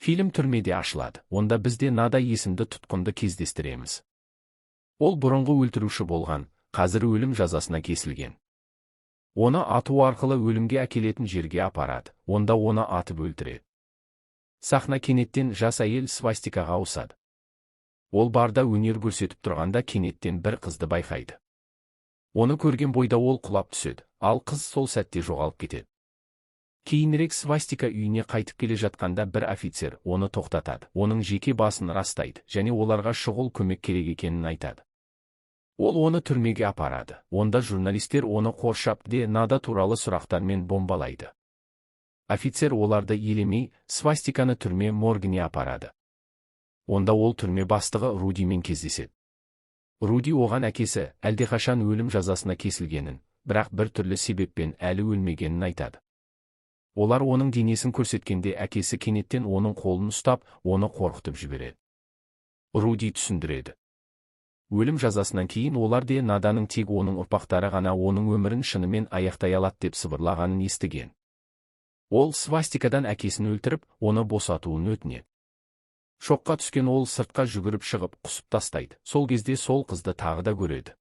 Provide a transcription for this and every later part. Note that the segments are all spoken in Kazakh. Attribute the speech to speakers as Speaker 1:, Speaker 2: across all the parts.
Speaker 1: Фильм түрмеде ашылады. Онда біз де Нада есімді тұтқынды кездестіреміз. Ол бұрынғы өлтіруші болған, қазір өлім жазасына кесілген. Оны ату арқылы өлімге әкелетін жерге апарады, онда оны атып өлтіреді. Сахна кенеттен жас әйел Свастикаға ауысады. Ол барда өнер көрсетіп тұрғанда кенеттен бір қызды байқайды. Оны көрген бойда ол құлап түседі, ал қыз сол сәтте жоғалып кетеді. Кейінірек Свастика үйіне қайтып келе жатқанда бір офицер оны тоқтатады, оның жеке басын растайды және оларға шұғыл көмек керек екенін айтады. Ол оны түрмеге апарады. Онда журналистер оны қоршап, де Нада туралы сұрақтармен бомбалайды. Офицер оларды елемей, Свастиканы түрме моргіне апарады. Онда ол түрме бастығы Рудимен кездеседі. Руди оған әкесі әлдеқашан өлім жазасына кесілгенін, бірақ бір түрлі себеппен әлі өлмегенін айтады. Олар оның денесін көрсеткенде, әкесі кенеттен оның қолын ұстап, оны қорқытып жібереді. Руди түсіндіреді. Өлім жазасынан кейін олар де Наданың тек оның ұрпақтары ғана оның өмірін шынымен аяқтай алады деп сыбырлағанын естіген. Ол Свастикадан әкесін өлтіріп, оны босатуын өтінеді. Шокқа түскен ол сыртқа жүгіріп шығып, құсып тастайды. Сол кезде сол қызды тағы да көреді.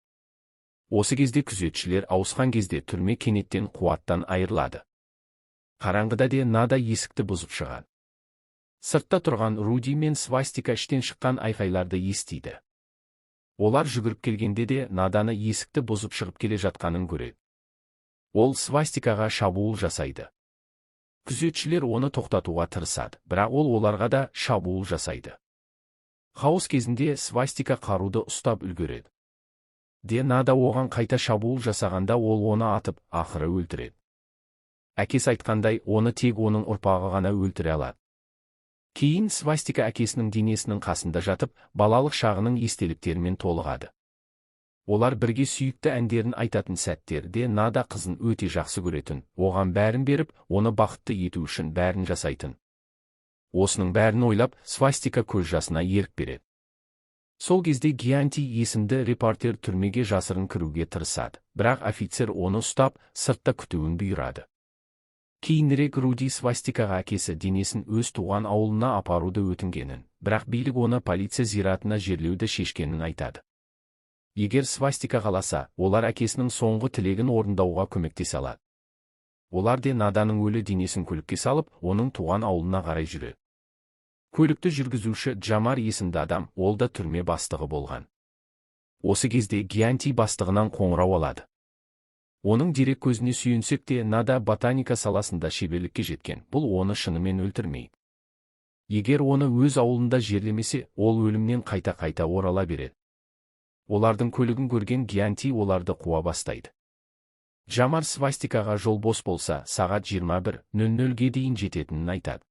Speaker 1: Осы кезде күзетшілер ауысқан кезде түрме кенеттен қуаттан айырылады. Қараңғыда де Нада есікті бұзып шығады. Сыртта тұрған Руди мен Свастика іштен шыққан айқайларды естиді. Олар жүгіріп келгенде де Наданы есікті бұзып шығып келе жатқанын көреді. Ол Свастикаға шабуыл жасайды. Күзетшілер оны тоқтатуға тырысады, бірақ ол оларға да шабуыл жасайды. Хаос кезінде Свастика қаруды ұстап үлгереді. Де Нада оған қайта шабуыл жасағанда, ол оны атып, ақыры өлтіреді. Әкесі айтқандай, оны тек оның ұрпағы ғана өлтіре алады. Кейін Свастика әкесінің денесінің қасында жатып, балалық шағының естеліктерімен толығады. Олар бірге сүйікті әндерін айтатын сәттерде Нада қызын өте жақсы көретін, оған бәрін беріп, оны бақытты ету үшін бәрін жасайтын. Осының бәрін ойлап, Свастика көз жасына ерік береді. Сол кезде Гианти есімді репортер түрмеге жасырын кіруге тырысады, бірақ офицер оны ұстап, сыртта күтуін бұйырады. Кейінірек Руди Свастикаға әкесі денесін өз туған ауылына апаруды өтінгенін, бірақ билік оны полиция зиратына жерлеуді шешкенін айтады. Егер Свастика қаласа, олар әкесінің соңғы тілегін орындауға көмектесе алады. Олар де Наданың өлі денесін көлікке салып, оның туған ауылына қарай жүреді. Көлікті жүргізуші Джамар есімді адам, ол да түрме бастығы болған. Осы кезде Гианти бастығынан қоңырау алады. Оның дерек көзіне сүйенсек те, Нада ботаника саласында шеберлікке жеткен, бұл оны шынымен өлтірмейді. Егер оны өз ауылында жерлемесе, ол өлімнен қайта-қайта орала береді. Олардың көлігін көрген Гианти оларды қуа бастайды. Джамар Свастикаға жол бос болса, сағат 21:00-ге дейін жететінін айтады.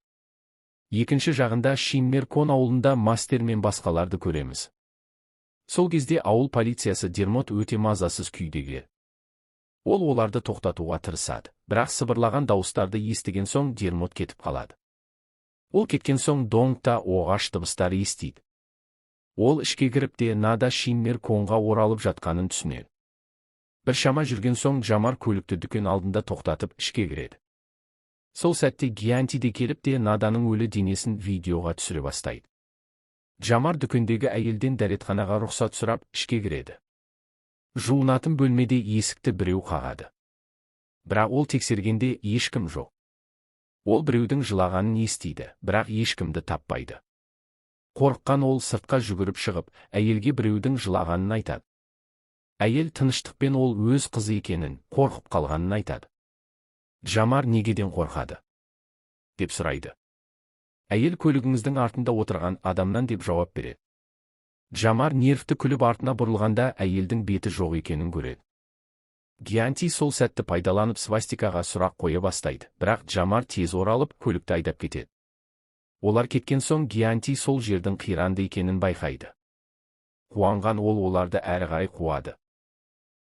Speaker 1: Екінші жағында Шиммеркон ауылында мастер мен басқаларды көреміз. Сол кезде ауыл полициясы Дермот өте мазасыз күйде келеді. Ол оларды тоқтатуға тырысады, бірақ сыбырлаған дауыстарды естіген соң Дермот кетіп қалады. Ол кеткен соң Донг та оғаш дыбыстар естиді. Ол ішке кіріп те Нада Шиммер Конға оралып жатқанын түсінеді. Біршама жүрген соң Джамар көлікті дүкен алдында тоқтатып, ішке кіреді. Сол сәтте Гианти де келіп те Наданың өлі денесін видеоға түсіре бастайды. Джамар дүкендегі әйелден дәретханаға рұқсат сұрап, ішке кіреді. Жуынатын бөлмеде есікті біреу қағады. Бірақ ол тексергенде ешкім жоқ. Ол біреудің жылағанын естиді, бірақ ешкімді таппайды. Қорыққан ол сыртқа жүгіріп шығып, әйелге біреудің жылағанын айтады. Әйел тыныштықпен ол өз қызы екенін, қорқып қалғанын айтады. Джамар негеден қорқады деп сұрайды. Әйел көлігіңіздің артында отырған адамнан деп жауап береді. Джамар нервті күліп, артына бұрылғанда әйелдің беті жоқ екенін көреді. Гианти сол сәтті пайдаланып, Свастикаға сұрақ қоя бастайды, бірақ Джамар тез оралып, көлікті айдап кетеді. Олар кеткен соң Гианти сол жердің қиранды екенін байқайды. Қуанған ол оларды әрі қарай қуады.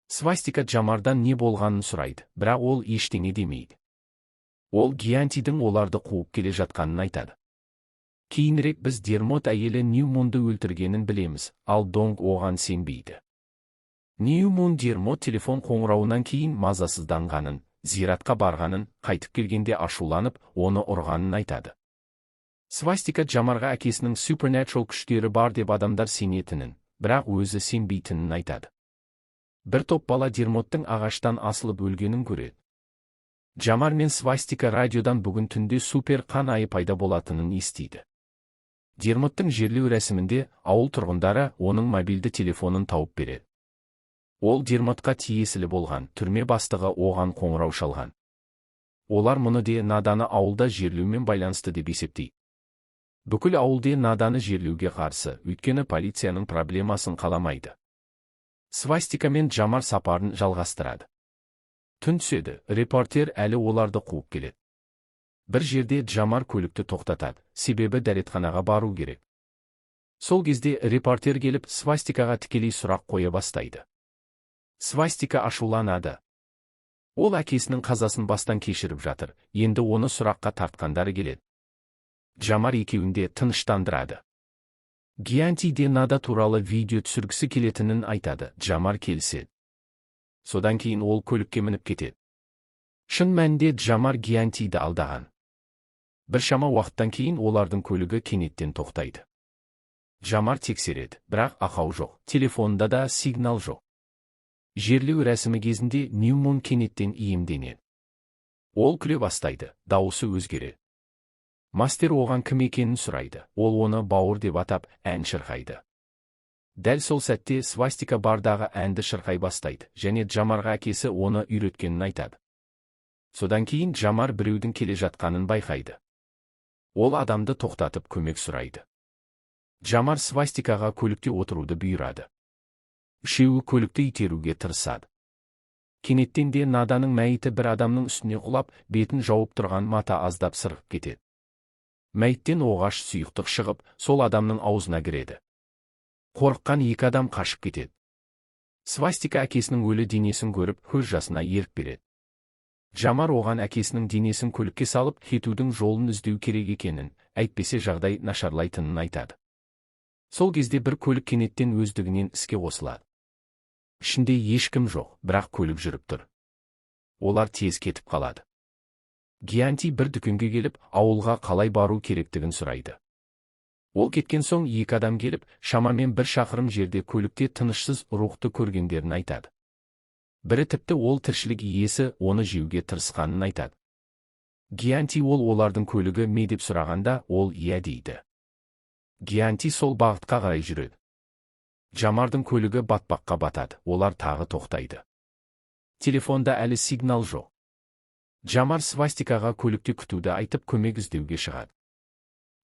Speaker 1: Свастика Джамардан не болғанын сұрайды, бірақ ол ештеңе демейді. Ол Гиантидің оларды қуып келе жатқанын айтады. Кейінірек біз Дермот әйелі Ньюмунды өлтіргенін білеміз, ал Донг оған сенбейді. Ньюмун Дермот телефон қоңырауынан кейін мазасызданғанын, зиратқа барғанын, қайтып келгенде ашуланып, оны ұрғанын айтады. Свастика Джамарға әкесінің supernatural күштері бар деп адамдар сенетінін, бірақ өзі сенбейтінін айтады. Бір топ бала Дермоттың ағаштан асылып өлгенін көреді. Джамар мен Свастика радиодан бүгін түнде супер қан айы пайда болатынын естиді. Дермоттың жерлеу рәсімінде ауыл тұрғындары оның мобильді телефонын тауып береді. Ол Дермотқа тиесілі болған, түрме бастығы оған қоңырау шалған. Олар мұны де Наданы ауылда жерлеумен байланысты деп есептейді. Бүкіл ауылде Наданы жерлеуге қарсы, өйткені полицияның проблемасын қаламайды. Свастика мен Джамар сапарын жалғастырады. Түн түседі, репортер әлі оларды қуып келеді. Бір жерде Джамар көлікті тоқтатады, себебі дәретханаға бару керек. Сол кезде репортер келіп, Свастикаға тікелей сұрақ қоя бастайды. Свастика ашуланады. Ол әкесінің қазасын бастан кешіріп жатыр, енді оны сұраққа тартқандары келеді. Джамар екеуін де тыныштандырады. Гианти де Нада туралы видео түсіргісі келетінін айтады, Джамар келіседі. Содан кейін ол көлікке мініп кетеді. Шын мәнінде Джамар Гиантиді алдаған. Біршама уақыттан кейін олардың көлігі кенеттен тоқтайды. Джамар тексереді, бірақ ақау жоқ, телефонында да сигнал жоқ. Жерлеу рәсімі кезінде Ньюмон кенеттен иемденеді. Ол күле бастайды, дауысы өзгереді. Мастер оған кім екенін сұрайды, ол оны бауыр деп атап, ән шырқайды. Дәл сол сәтте Свастика бардағы әнді шырқай бастайды, және Джамарға әкесі оны үйреткенін айтады. Содан кейін Джамар біреудің келе жатқанын байқайды. Ол адамды тоқтатып көмек сұрайды. Джамар Свастикаға көлікте отыруды бұйырады. Үшеуі көлікті итеруге тырысады. Кенеттен де Наданың мәйіті бір адамның үстіне құлап, бетін жауып тұрған мата аздап сырғып кетеді. Мәйіттен оғаш сұйықтық шығып, сол адамның аузына кіреді. Қорыққан екі адам қашып кетеді. Свастика әкесінің өлі денесін көріп, көз жасына ерік береді. Джамар оған әкесінің денесін көлікке салып, кетудің жолын іздеу керек екенін, әйтпесе жағдай нашарлайтынын айтады. Сол кезде бір көлік кенеттен өздігінен іске қосылады. Ішінде ешкім жоқ, бірақ көлік жүріп тұр. Олар тез кетіп қалады. Гианти бір дүкенге келіп, ауылға қалай бару керектігін сұрайды. Ол кеткен соң екі адам келіп, шамамен 1 шақырым жерде көлікте тынышсыз рухты көргендерін айтады. Бірі тіпті ол тіршілік иесі оны жеуге тырысқанын айтады. Гианти ол олардың көлігі ме деп сұрағанда, ол иә дейді. Гианти сол бағытқа қарай жүреді. Джамардың көлігі батпаққа батады, олар тағы тоқтайды. Телефонда әлі сигнал жоқ. Джамар Свастикаға көлікте күтуді айтып көмек іздеуге шығады.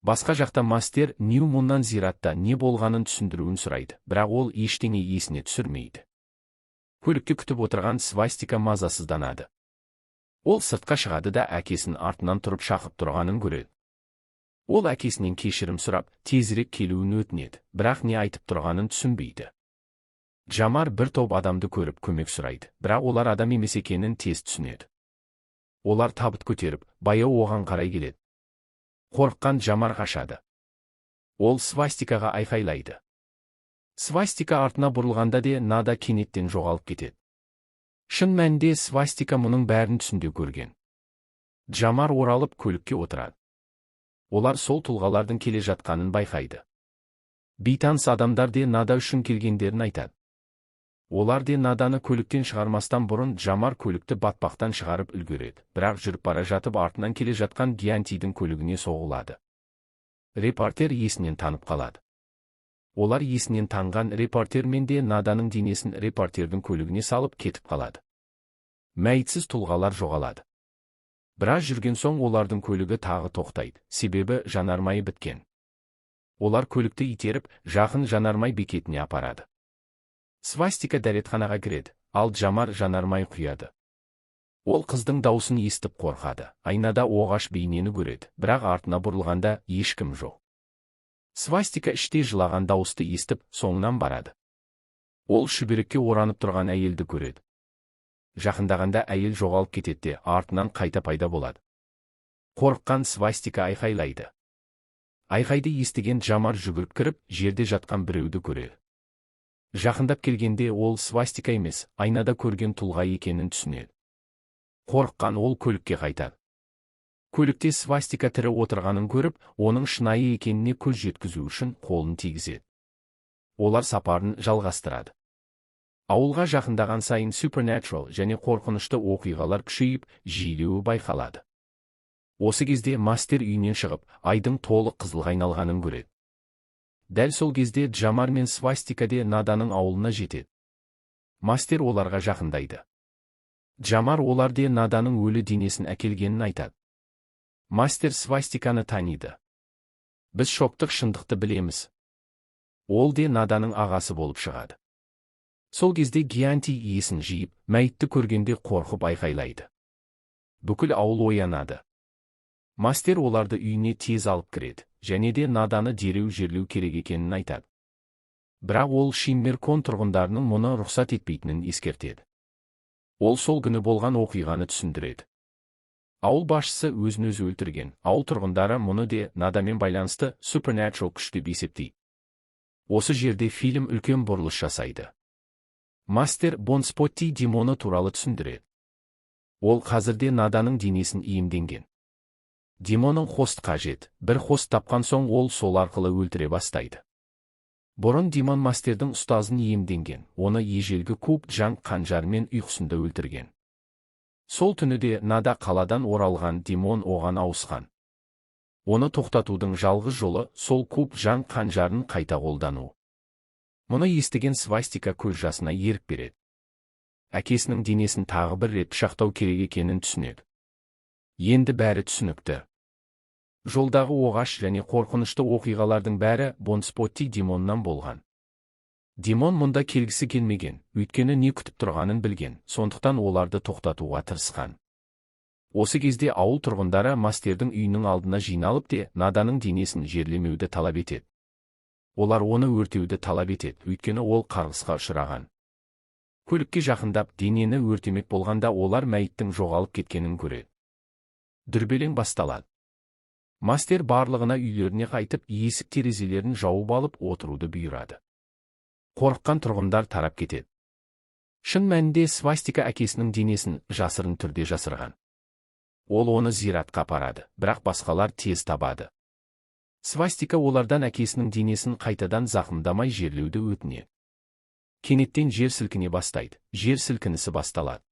Speaker 1: Басқа жақта мастер Ньюмоннан зиратта не болғанын түсіндіруін сұрайды, бірақ ол ештеңе есіне түсірмейді. Көлікте күтіп отырған Свастика мазасызданады. Ол сыртқа шығады да әкесін артынан тұрып шақып тұрғанын көреді. Ол әкесінен кешірім сұрап, тезірек келуін өтінеді, бірақ не айтып тұрғанын түсінбейді. Джамар бір топ адамды көріп көмек сұрайды, бірақ олар адам емес екенін тез түсінеді. Олар табыт көтеріп, баяу оған қарай келеді. Қорыққан Джамар қашады. Ол Свастикаға айқайлайды. Свастика артына бұрылғанда де Нада кенеттен жоғалып кетеді. Шын мәнінде Свастика мұның бәрін түсінде көрген. Джамар оралып көлікке отырады. Олар сол тұлғалардың келе жатқанын байқайды. Бейтаныс адамдар де Нада үшін келгендерін айтады. Олар де Наданы көліктен шығармастан бұрын Джамар көлікті батпақтан шығарып үлгереді, бірақ жүріп бара жатып артынан келе жатқан Гиантидің көлігіне соғылады. Репортер есінен танып қалады. Олар есінен танған репортермен де Наданың денесін репортердің көлігіне салып кетіп қалады. Мәйітсіз тұлғалар жоғалады. Біраз жүрген соң олардың көлігі тағы тоқтайды, себебі жанармайы біткен. Олар көлікті итеріп, жақын жанармай бекетіне апарады. Свастика дәретханаға кіреді, ал Джамар жанармай құяды. Ол қыздың даусын естіп қорқады, айнада оғаш бейнені көреді, бірақ артына бұрылғанда ешкім жоқ. Свастика іште жылаған дауысты естіп, соңынан барады. Ол шүберекке оранып тұрған әйелді көреді. Жақындағанда әйел жоғалып кетеді де, артынан қайта пайда болады. Қорыққан Свастика айқайлайды. Айқайды естіген Джамар жүгіріп кіріп, жерде жатқан біреуді көреді. Жақындап келгенде ол Свастика емес, айнада көрген тұлға екенін түсінеді. Қорыққан ол көлікке қайтады. Көлікте Свастика тірі отырғанын көріп, оның шынайы екеніне көз жеткізу үшін қолын тигізеді. Олар сапарын жалғастырады. Ауылға жақындаған сайын supernatural және қорқынышты оқиғалар күшейіп, жиілеуі байқалады. Осы кезде Мастер үйінен шығып, айдың толық қызылға айналғанын көреді. Дәл сол кезде Джамар мен Свастика де Наданың ауылына жетеді. Мастер оларға жақындайды. Джамар олар де Наданың өлі денесін әкелгенін айтады. Мастер Свастиканы таниды. Біз шоктық шындықты білеміз. Ол де Наданың ағасы болып шығады. Сол кезде Гианти есін жиып, мәйітті көргенде қорқып айқайлайды. Бүкіл ауыл оянады. Мастер оларды үйіне тез алып кіреді және де Наданы дереу жерлеу керек екенін айтады. Бірақ ол Шиммеркон тұрғындарының мұны рұқсат етпейтінін ескертеді. Ол сол күні болған оқиғаны түсіндіреді. Ауыл басшысы өзін өзі өлтірген, ауыл тұрғындары мұны де Надамен байланысты supernatural күш деп есептейді. Осы жерде фильм үлкен бұрылыс жасайды. Мастер Бонспотти демоны туралы түсіндіреді. Ол қазірде Наданың денесін иемденген. Демонның хост қажет, бір хост тапқан соң, ол сол арқылы өлтіре бастайды. Бұрын демон мастердің ұстазын иемденген, оны ежелгі Куб Джанг қанжарымен ұйқысында өлтірген. Сол түні де Нада қаладан оралған, демон оған ауысқан. Оны тоқтатудың жалғыз жолы — сол Куб Джанг қанжарын қайта қолдану. Мұны естіген Свастика көз жасына ерік береді. Әкесінің денесін тағы бір рет пышақтау керек екенін түсінеді. Енді бәрі түсінікті. Жолдағы оғаш және қорқынышты оқиғалардың бәрі Бонспотти демоннан болған. Демон мұнда келгісі келмеген, өйткені не күтіп тұрғанын білген, сондықтан оларды тоқтатуға тырысқан. Осы кезде ауыл тұрғындары мастердің үйінің алдына жиналып де Наданың денесін жерлемеуді талап етеді. Олар оны өртеуді талап етеді, өйткені ол қарғысқа ұшыраған. Көлікке жақындап, денені өртемек болғанда, олар мәйіттің жоғалып кеткенін көреді. Дүрбелең басталады. Мастер барлығына үйлеріне қайтып, есік терезелерін жауып алып отыруды бұйырады. Қорыққан тұрғындар тарап кетеді. Шын мәнінде Свастика әкесінің денесін жасырын түрде жасырған. Ол оны зиратқа апарады, бірақ басқалар тез табады. Свастика олардан әкесінің денесін қайтадан зақымдамай жерлеуді өтінеді. Кенеттен жер сілкіне бастайды, жер сілкінісі басталады.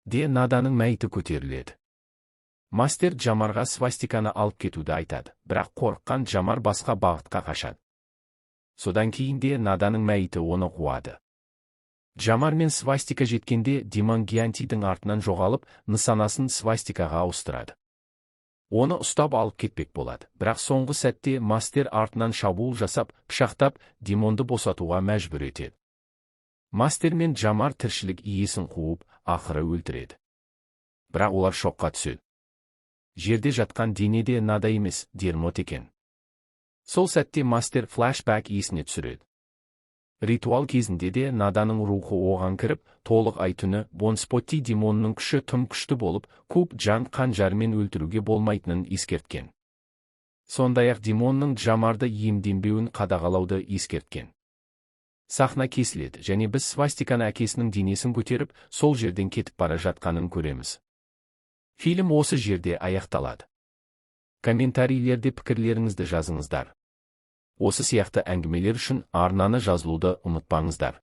Speaker 1: Де Наданың мәйіті көтеріледі. Мастер Джамарға Свастиканы алып кетуді айтады, бірақ қорыққан Джамар басқа бағытқа қашады. Содан кейін де Наданың мәйіті оны қуады. Джамар мен Свастика жеткенде, демон Гиантидің артынан жоғалып, нысанасын Свастикаға ауыстырады. Оны ұстап алып кетпек болады, бірақ соңғы сәтте мастер артынан шабуыл жасап, пышақтап, демонды босатуға мәжбүр етеді. Мастер мен Джамар тіршілік иесін қуып, ақыры өлтіреді. Бірақ олар шокқа түседі. Жерде жатқан денеде Нада емес, Дермот екен. Сол сәтте мастер флашбэк есіне түсіреді. Ритуал кезінде де Наданың рухы оған кіріп, толық ай түні Бонспотти демонының күші тым күшті болып, Куб Джан қанжармен өлтіруге болмайтынын ескерткен. Сондай-ақ демонның Джамарды иемденбеуін қадағалауды ескерткен. Сахна кесіледі және біз Свастиканы әкесінің денесін көтеріп, сол жерден кетіп бара жатқанын көреміз. Фильм осы жерде аяқталады. Комментарийлерде пікірлеріңізді жазыңыздар. Осы сияқты әңгімелер үшін арнаны жазылуды ұмытпаңыздар.